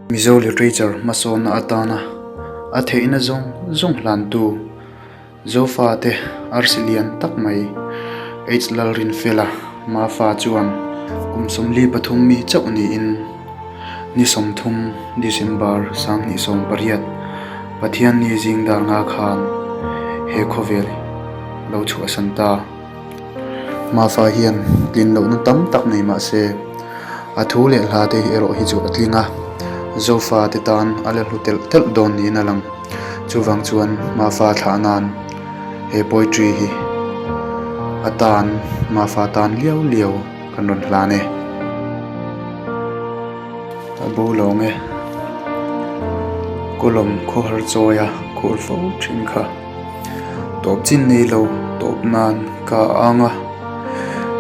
Mizo literature hmasawnna atana a theihna zawng zawng hlantu Zofate arsi lian tak mai H Lalrinfela Mafa chuan kum 43 mi chauh niin ni 30 December 2018 Pathianni zing dar nga khan he khawvel lo chhuahsan ta. Mafa hian tlin lohna tam tak nei mah se a thu leh hla te erawh hi chu a tling a, Zofate tan a la hlu telh telh dawn niin a lang. Chuvang chuan Mafa thlah nan he poetry hi a tan Mafa tan liau liau kan rawn hlan e. A bo lawng e. Kawlawm khawhar chawia khur fo thin kha. Tawp chin nei lo tawp nan ka ang a,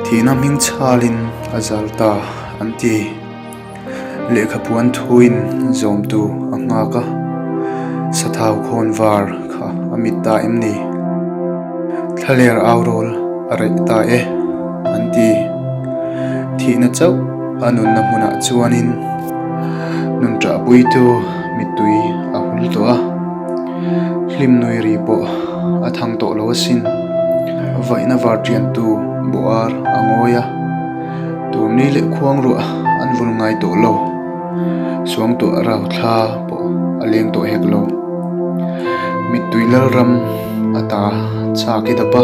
thihna hming chhalin a zal ta an ti. Lehkhapuan thuin zawmtu a nghak a, sathau khawn var kha a mit ta em ni? Thlaler au rawl a raih ta e, an ti. Thihna chauh a nunna hmunah chuanin nun ṭahpuitu mittui a hul tawh a, hlim nui ri pawh a thang tawh lo asin. Vaihna var ṭiantu bawh ar a ngawi a. Turni leh khuang ruah an vul ngai tawh lo, suang tuah rau thla pawh a leng tawh hek lo. Mittui lalram a ta chak i dap a,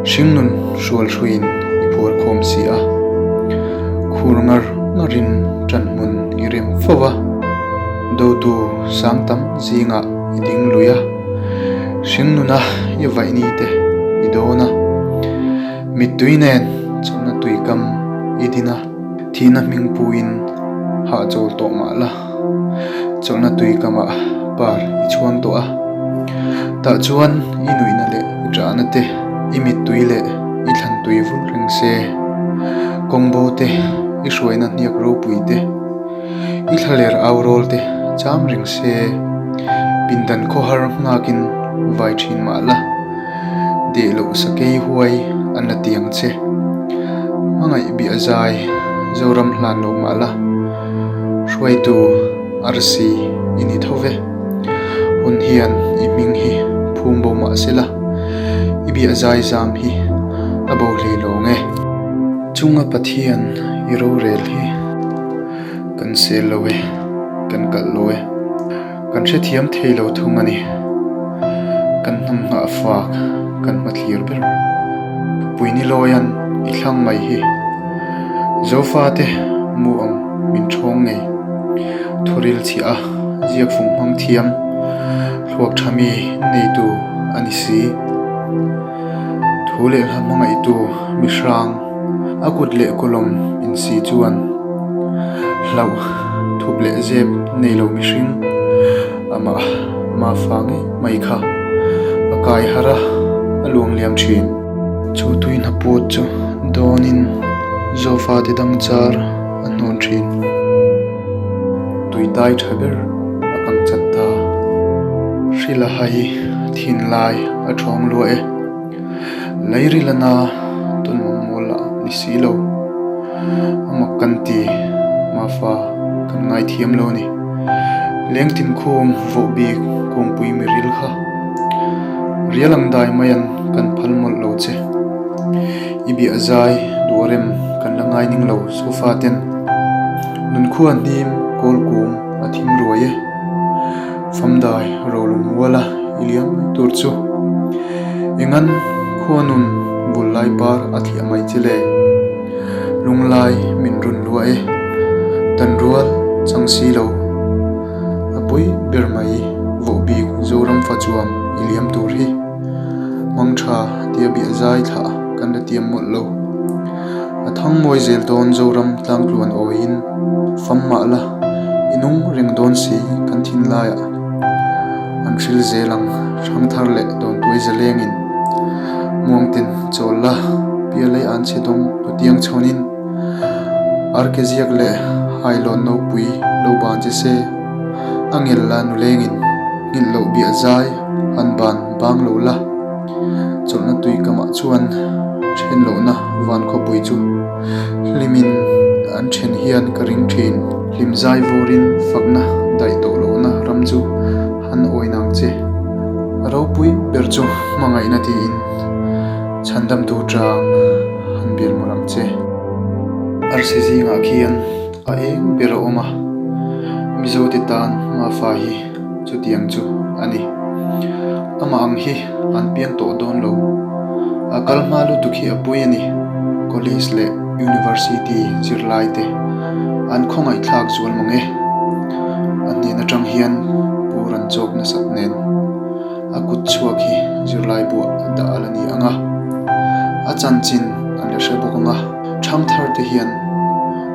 hringnun hrual hruiin i phuar khawm si a, khur ngar ngarin ṭan hmun i rem fo va, dotu sang tam zingah i ding lui a, hringnuna i vaihni te i dawn a. Mittui nen chawlhna tuikam i din a, thihna hming puiin hahchawl tawh mah la, chawlhna tuikamah par i chhuang tawh a. Tah chuan i nuihna leh i ṭahna te, i mittui leh i thlan tui vul reng se, kawngbo te, i hruaina hniak ropui te, I thlaler au rawl te cham reng se, pindan khawhar nghakin vai thin mah la, deh loh sakei huai an la ti ang che. Hmangaih biah zai Zoram hlan lo mah la, hruaitu arsi i ni tho ve. Hun hian i hming hi phum bo mah se la, i biah zai zam hi a bo hlei lawng e. Chunga Pathian i rorel hi kan sel lo e, kan kalh lo e, kan hrethiam thei lo thung a ni. Kan hnam nghah fak kan hmathlir ber. Puini lawian i thlang mai hi Zofate mu ang min thawng ngei. Thuril chhiah a ziak fung hmang thiam thluak tha mi neitu a ni si. Thu leh hla hmangaihtu mi hrang a kut leh kawlawm insi chuan hlauh thup leh zep nei lo mihring amah Mafa ngei mai kha a kai harh a, a luang liam thin. Chu tui hnaput chu dawnin Zofa ti dang char a hnawn thin. Tuitai tha ber a kang chat ta. Hrila hai thinlai a thawng luah e. Leiril ana tawn mawngmawl lah ni si lo. A mak kan ti, Mafa kan ngaithiam lo a ni. Lengtin khum vawh bik kungpui miril kha rial ang dai mai an kan phal mawlh lo che. I biah zai duh a rem kan la ngai ning lo sofa ten. Nunkhua hnim kawl kung a thim ruai e. Famdai rolung mual a i liam mai tur chu. Engan khua nun bul lai par a thliah mai che le. Lunglai min run luah e. Tan rual chang si lo. A pawi ber mai vawh bik Zoram fa chuam i liam tur hi. Mang tha tia biah zai thlah kan la tiam mawlh lo. A thang mawi zel dawn Zoram tlangtluan awiin fam mah la i nung reng dawn si kan thinlaiah an hril zel ang hrang thar leh dawntuai zalengin muangten chawl la pialei an chhe dawng hutiang chhawnin arkeziak leh hailawn nopui lo ban che se a ngel la nulengin nghilh loh biah zai han ban bang lo la. Chawlhna tui kamah chuan then lohna van khawpui chu hlimin an then hian ka ring thin. Hlim zai vawrin fakna daih tawh lohna ram chu han awi nang che. A ropui ber chu hmangaihna tiin chhandamtu chang han bial mawlh ang che. Arsi zingah khian a eng ber a awm a, Mizote tan Mafa hi chutiang chu a ni. Amah ang hi an piang tawh dawn lo. A kal hma lutuk hi a pui a ni. College leh University zirlai te an khawngaihthlak zual mang e. A hnen atang hian pur an chawk nasat nen a kut chhuak hi zirlai buah dah a la ni ang a. A chanchin an la hre bawk ang a, thangthar te hian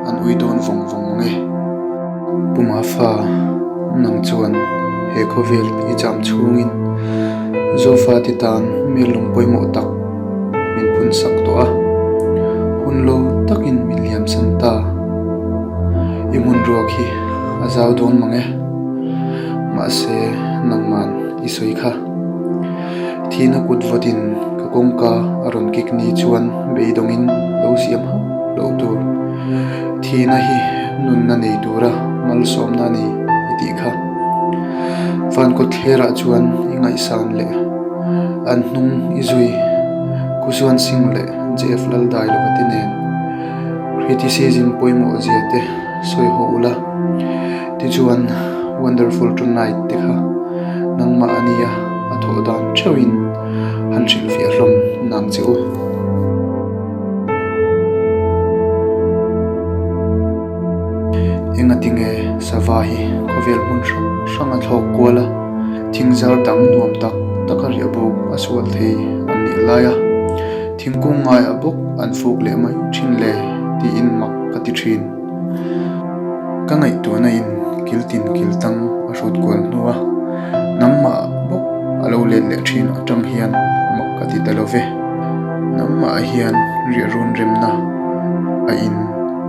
an ui dawn vawng vawng mang e. Pu Mafa, nang chuan he khawvel i cham chhungin Zofate tan mel lung pawimawh tak min phun sak tawh a, hun lo takin min liamsan ta. I hmun ruak hi a zau dawn mang e, mahse nangman i sawi kha. Thihna kut vawtin ka kawngka a rawn kik ni chuan beidawngin lo siam hauh loh tur. Thihna hi nunna nei tura malsawmna a ni i tih kha. Van kawtthlerah chuan i ngaihsan leh an hnung i zui Khusuan Singh leh JF Laldailova te nen criticism pawimawh zia te sawi haw ula. Tichuan Wonderful Tonight te kha nangmah a nia a thawh dan theuhin han hrilhfiah hlawm nang che u. Engati nge sava hi khawvel hmun hrang hrang a thlawk kual a, thing zar dang nuam tak tak a riah buk a sual thei an nih lai a, thingkung ngaiah bawk an fuk leh mai thin le tiin mak ka ti thin. Ka ngaihtuahna in kil tin kil tang a hrut kual hnu a, nangmah bawk a lo let leh thin atang hian mak ka ti ta lo ve. Nangmah hian riahrun remna a in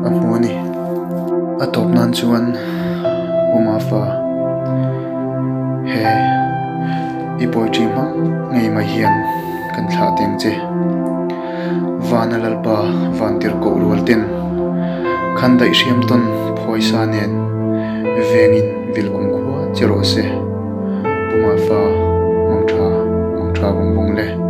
a hmu a ni. A tawp nan chuan Pu Mafa he i poetry hmang ngei mai hian kan thlah teng che. Vana Lalpa Vantirhkoh rual ten khan daih hriam tawn phawisa nen vengin vil kum khua che rawh se. Pu Mafa, Mangtha, Mangtha vawng vawng le.